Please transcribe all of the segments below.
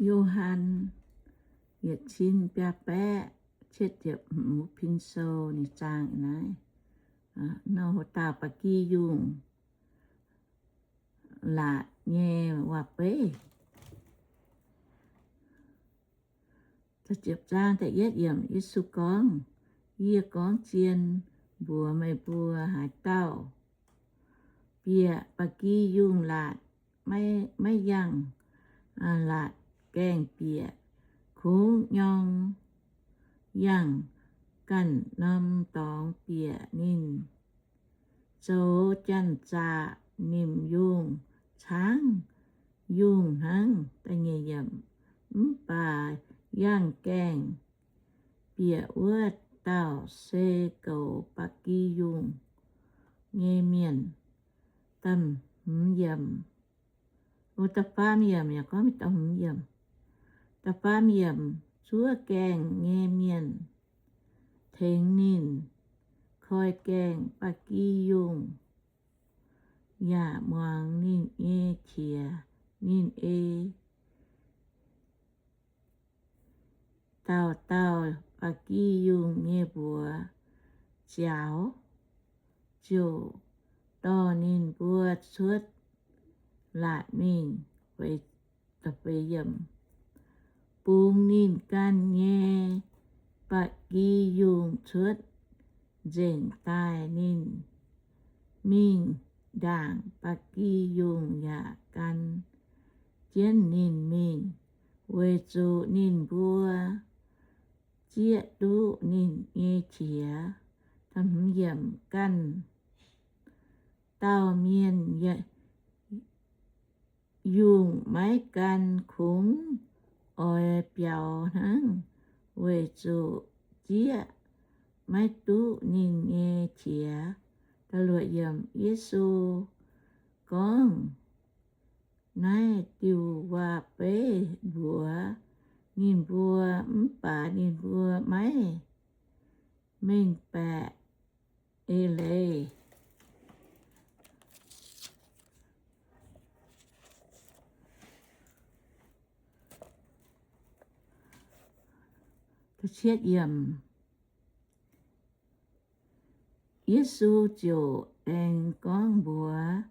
Yo^han yietc cin biaa baeqv cietv ziepc hmz pin sou ninh zaang naaiv, nor haaix dauh ba'gi yungh laatc nyei waac-beiv. Yesu gorngv, Yie gorngv zien mbuox meih mbuo, haaix dauh bieqc ba'gi yungh laatc, maiv yangh laatc gaengh bieqc, kungx nyorng yangh ganh norm dorngx bieqc. Ninh zoux janx-zaqc nimc yungh caangv yungh hnangv. Mv baac yangh gaengh bieqc wuov dauh se goux ba'gi yungh nyei mienh. Da'faam yiemc, da'faam yiemc, zuov gaengh nyei mienh tengx ninh koi gaengh ba'gi yungh, yaac muangx ninh nyei qiex. Ninh ei dauh dauh ba'gi yungh nyei mbuox ziaux, ziouc dorh ninh mbuo cuotv laatc mingh. Bungx ninh ganh nyei ba'gi yungh cuotv nzengc daaih. Ninh mingh ndaangc ba'gi yungh yaac gan jienv ninh mingh, weic zuqc ninh mbuo zieqv duqv ninh nyei qiex. Ganh dauh mienh yungh maiv gan kungx oix biaux hnangv, weic zuqc zieqv maiv duqv ninh nyei qiex. Yesu gorngv naaiv diuh waac-beiv mbuox ninh mbuo, mv baac ninh mbuo maiv mengh baeqc eix leiz. Yesu ziouc aengx gorngv mbuox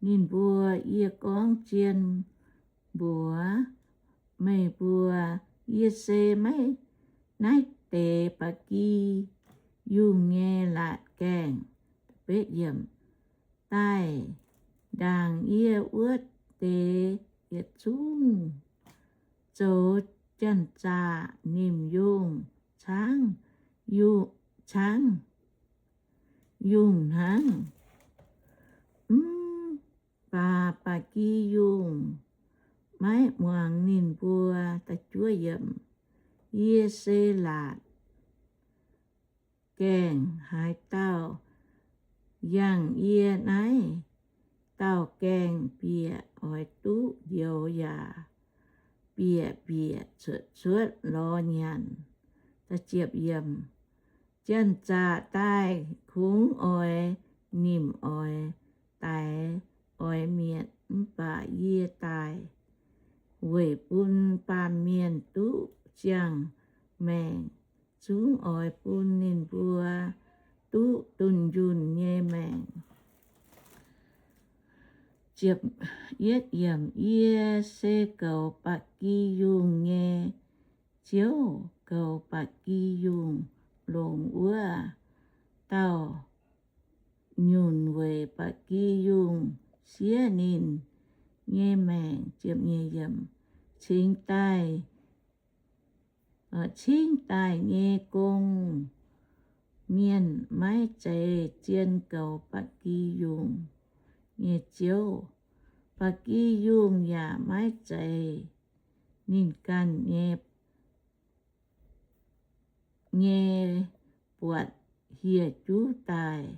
ninh mbuo, Yie gorngv zien mbuox meih mbuo, yie se maiv naaiv deix ba'gi yungh nyei laatc gaengh. Daaih ndaangc yie wuov deix yietc zungv zoux janx-zaqc nimc yungh caangv, caangv yungh hnangv. Mv baac ba'gi yungh maiv muangx ninh mbuo. Yie se laatc gaengh. Haaix dauh yangh yie naaiv dauh gaengh bieqc oix duqv njoux yaac bieqc mbiec cuotv lorz nyanc. Janx-zaqc daaih kungx oix nimc oix daix oix mietc, mv baac yie daaih weic bun baamh mienh duqv ziangh maengc, zungv oix bun ninh mbuo duqv dunh yunh nyei maengc. Yie se goux ba'gi yungh nyei Ziouv. Goux ba'gi yungh longx wuov dauh nyunc weic ba'gi yungh siev ninh nyei maengc. Cingx daaih, cingv daaih nyei gong-mienh maiv zeiz zien goux ba'gi yungh nyei ziouv. Ba'gi yungh yaac maiv zeiz ninh ganh nyei, nyei buatc hieh juv daaih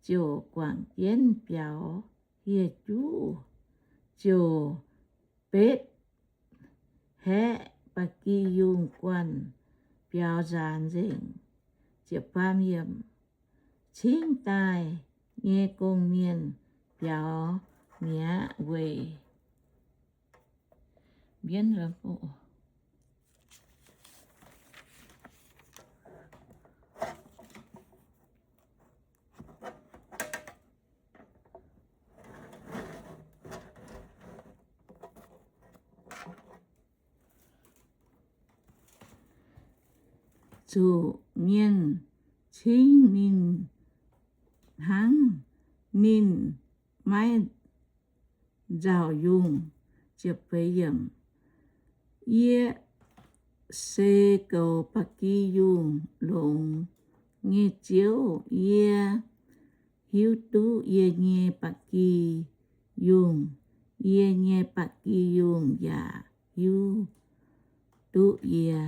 ziouc guangc jienv biaux. Hieh juv ziouc betv haeqv ba'gi yungh guanh biaux nzaanx nzengc. Cingv daaih nyei gong-mienh biaux mi'aqv weic Zuqc mienh cingv ninh hnangv ninh maiv nzauh yungh. Yie se goux ba'gi yungh longx nyei Ziouv. Yie hiuv duqv yie nyei ba'gi yungh. Yie nyei ba'gi yungh yaac hiuv duqv yie.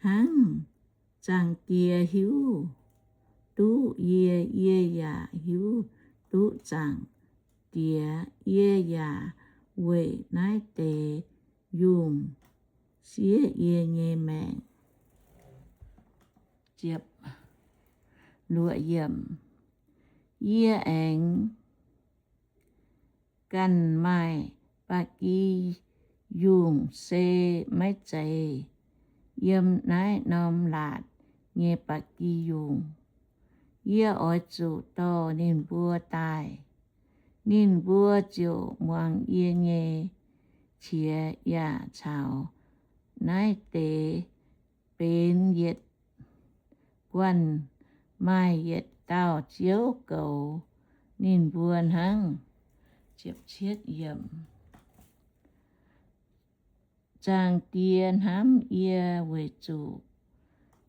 Hnangv Zaangc Diex hiuv duqv yie, yie yaac hiuv duqv Zaangc Diex. Yie yaac weic naaiv deix yungh siev yie nyei maengc. Yie aengx ganh maaih ba'gi yungh se maiv zeiz yiem naaiv norm laatc nyei ba'gi yungh. Yie oix zuqc dorh ninh mbuo daaih. Ninh mbuo ziouc muangx yie nyei qiex yaac caux naaiv deix benx yietc guanh maaih yietc dauh Ziouv goux ninh mbuo hnangv. Zaangc Diex hnamv yie weic zuqc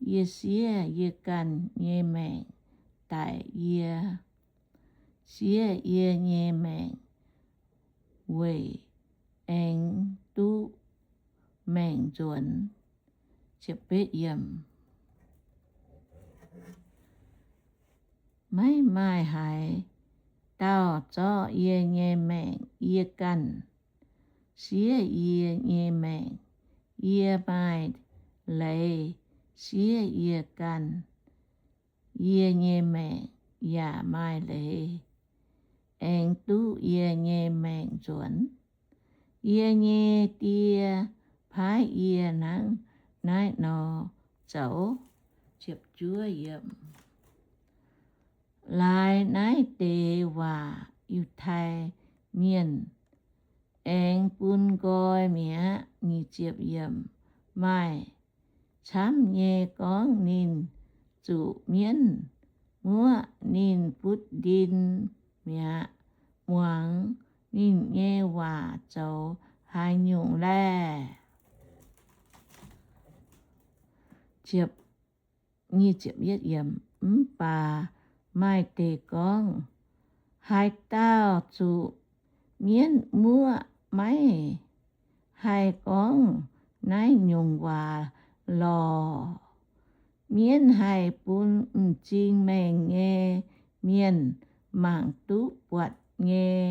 yie siev yie ganh nyei maengc daic. Yie siev yie nyei maengc weic aengx duqv maengc nzuonx. Maiv maaih haaix dauh zorqv yie nyei maengc. Yie ganh siev yie nyei maengc. Yie maaih leiz siev yie ganh. Yie nyei maengc yaac maaih leiz aengx duqv yie nyei maengc nzuonx. Yie nyei Die paaiv yie hnangv naaiv nor zoux. Laaix naaiv deix waac Yiutai Mienh aengx bun nqoi mi'aqv. Maaih camv nyei gorngv ninh zuqc mienv muoqv ninh butv ndin mi'aqv. Muangx ninh nyei waac zoux haaix nyungc laeh? Mv baac maaih deix gorngv, haaix dauh zuqc mienv muoqv maiv haih gorngv naaiv nyungc waac lorqc. Mienv haih bun m'zing maengh nyei mienh mangc duqv buatc nyei.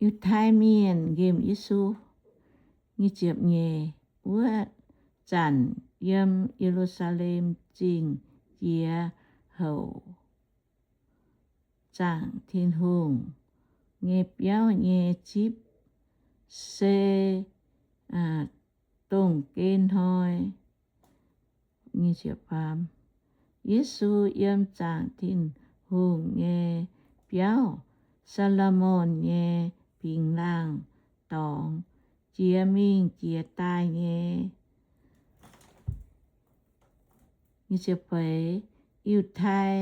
Yiutai Mienh nqemh Yesu. Wuov zanc yiem Ye^lu^saa^lem Zingh jiex houc zaangc Tin-Hungh nyei biauv nyei zipv se dongh gen hnoi. Yesu yiem zaangc Tin-Hungh nyei biauv, Saa^lo^morn nyei Bingx Laangh dorngx, jiex mingh jiex daaih nyei. Yiutai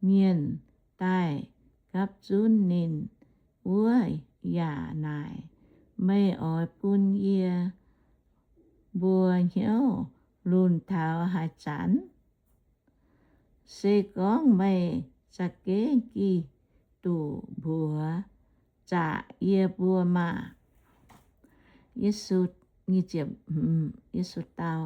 Mienh daaih gapv zunv ninh wuov yaac naaic, meih oix bun yie mbuo hnyouv lunx taux haaix zanc? Se gorngv meih za'gengh Giduc mbuox zaqc yie mbuo maah! Yesu dau,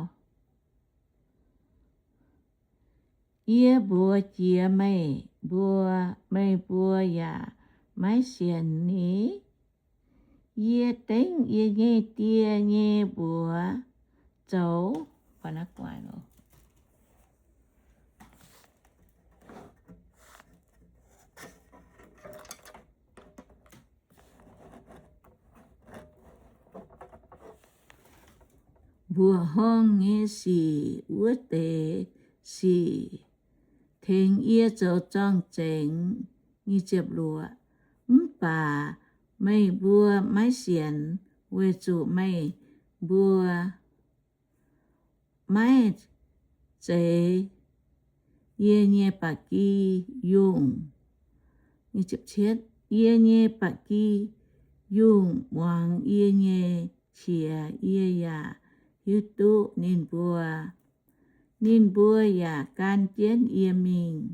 Yie mbuox jiex meih mbuo, meih mbuo yaac maiv sienx ni. Yie dengv yie nyei Die nyei mbuox zoux. mbuoqc horngh nyei sic wuov deix sic tengx yie zoux zorng-zengx. Mv baac meih mbuo maiv sienx weic zuqc meih mbuo maiv zeiz yie nyei ba'gi yungh. Yie nyei ba'gi yungh muangx yie nyei qiex, yie yaac hiuv duqv ninh mbuo. Ninh mbuo yaac gan jienv yie mingh.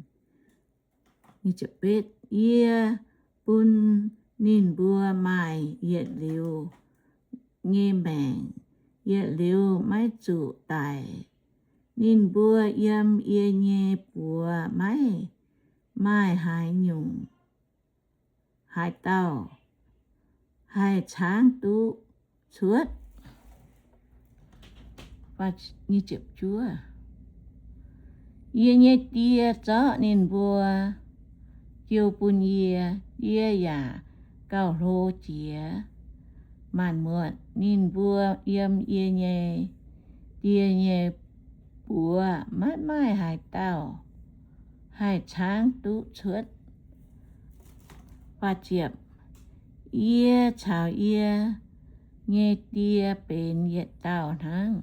Yie bun ninh mbuo maaih yietc liuz nyei maengc, yietc liuz maiv zuqc daic. Ninh mbuo yiem yie nyei buoz maiv maaih haaix nyungc, haaix dauh haih caangv duqv cuotv. Yie nyei Die zorqv ninh mbuo jiu bun yie. Yie yaac gauh hlo jiex maanc muotc. Ninh mbuo yiem yie nyei Die nyei buoz maiv maaih haaix dauh haih caangv duqv cuotv. Yie caux yie nyei Die benx yietc dauh hnangv.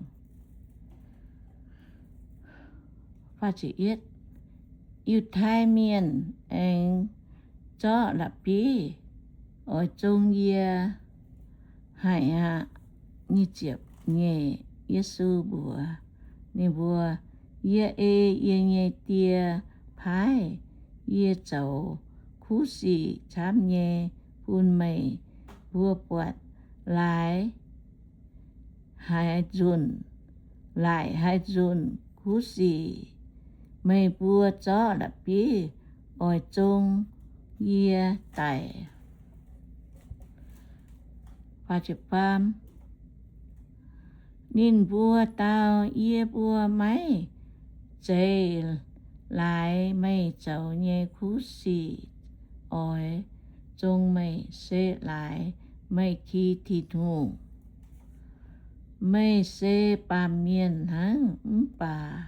Yiutai Mienh aengx zorqv la'bieiv oix zong yie haic aqv. Yesu mbuox ninh mbuo, Yie ei yie nyei Die paaiv yie zoux kuv sic camv nyei bun meih mbuo buatc laaix haaix nzunc, laic haaix nzunc kuv sic. Meih mbuo zorqv la'bieiv oix zong yie daic. Ninh mbuo dau, Yie mbuo maiv zeiz laaix meih zoux nyei kuv sic oix zong meih, se laaix meih ki Tin-Hungh. Meih se baamh mienh hnangv, mv baac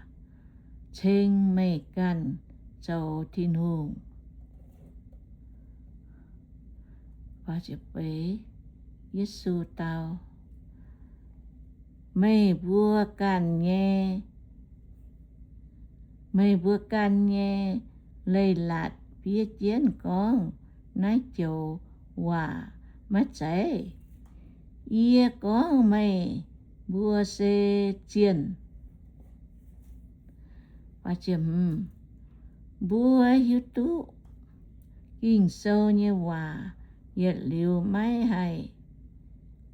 ceng meih ganh zoux Tin-Hungh. Yesu dau, Meih mbuo ganh nyei, meih mbuo ganh nyei leiz-latc fiev jienv gorngv naaiv joux waac maiv zeiz? Yie gorngv meih mbuo se zienh. Mbuo hiuv duqv Ging-Sou nyei waac yietc liuz maiv haih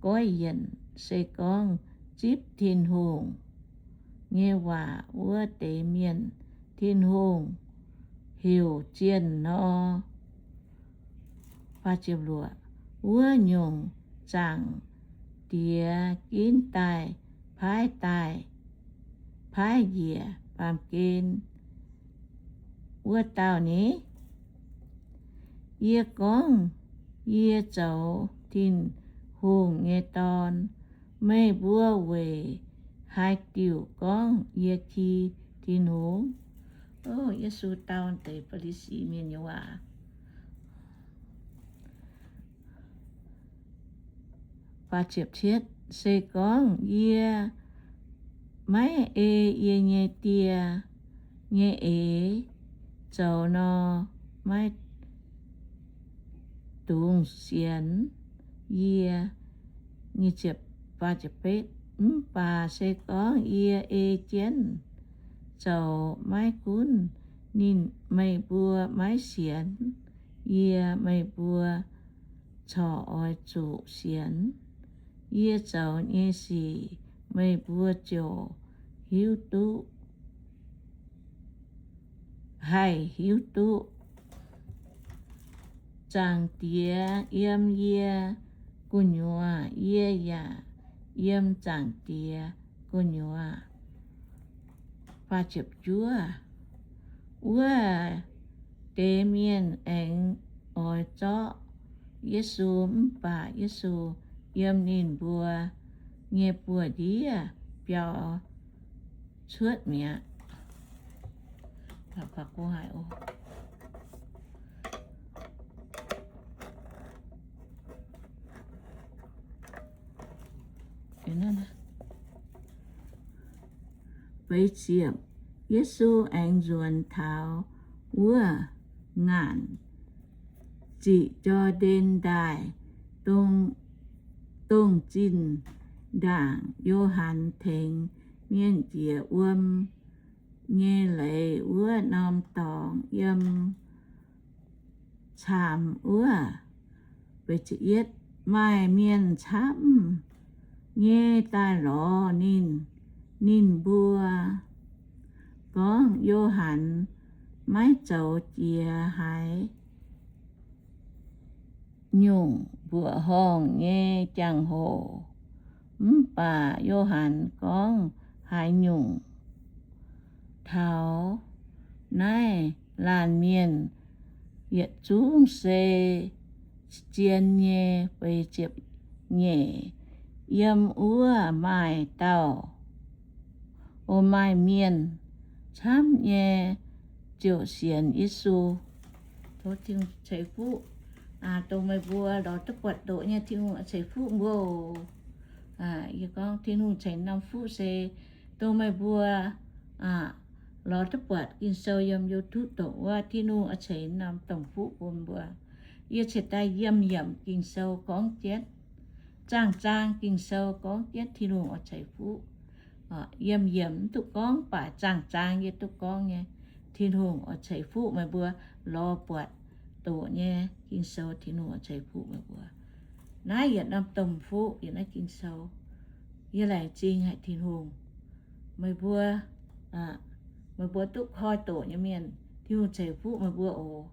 goiv yienc. Se gorngv zipv Tin-Hungh nyei waac wuov deix mienh, Tin-Hungh heuc zienh nor. Wuov nyungc, Zaangc Diex ginv daaih paaiv daaih, paaiv njiec baamh gen wuov dauh ni? Yie gorngv yie zoux Tin-Hungh nyei Dorn, meih mbuo weic haaix diuc gorngv yie ki Tin-Hungh? Yesu dau deix Faa^li^si Mienh nyei waac. Se gorngv yie maiv ei yie nyei Die nyei eix zoux nor, maiv dungx sienx yie. Mv baac se gorngv yie ei jienv zoux, maiv gunv ninh meih mbuo maiv sienx yie, meih mbuo corc oix zuqc sienx. Yie zoux nyei sic meih mbuo ziouc hiuv duqv, haih hiuv duqv. Zaangc Diex yiem yie gu'nyuoz, yie yaac yiem Zaangc Diex gu'nyuoz. Wuov deix mienh aengx oix zorqv Yesu, mv baac Yesu yiem ninh mbuo nyei buoz-ndiev biaux cuotv mi'aqv. Yesu aengx nzuonx taux wuov ngaanc ziqc Jor^ndaen Ndaaih, dongh zinh ndaangc Yo^han tengx mienh jiex wuom nyei leiz wuov norm dorngx, yiem caamx wuov. Maaih mienh camv nyei daaih lorz ninh. Ninh mbuo gorngv, Yo^han maiv zoux jiex haaix nyungc mbuoqc horngh nyei jangx-hoc, mv baac Yo^han gorngv haaix nyungc taux naaiv laanh mienh yietc zungv se zien nyei. Feix ziepc nyeic. Yiem wuov maaih dauh, o, maaih mienh camv nyei ziouc sienx Yesu. Tov Tin-Hungh ceix fuqv dongh meih mbuo lorz duqv buatc doqc nyei. Tin-Hungh ceix fuqv mbuo oc. Yie gorngv Tin-Hungh ceix norm fuqv se dongh meih mbuo lorz duqv buatc Ging-Sou yiem YouTube doqc wuov, Tin-Hungh oix ceix norm domh fuqv bun mbuo. Yie ceix daaih yiemh yiemc Ging-Sou gorngv jienv, zaangh zaang Ging-Sou gorngv jienv Tin-Hungh oix ceix fuqv. Yiemh yiemc mv duqv gorngv, baac zaangh zaang yie duqv gorngv nyei. Tin-Hungh oix ceix fuqv meih mbuo lorz buatc doqc nyei Ging-Sou, Tin-Hungh oix ceix fuqv meih mbuo. Naaiv yietc norm domh fuqv, yietc naaiv Ging-Sou. Yie laengz zingh haic Tin-Hungh. Meih mbuo, meih mbuo duqv koi doqc nyei mienh, Tin-Hungh ceix fuqv meih mbuo oc.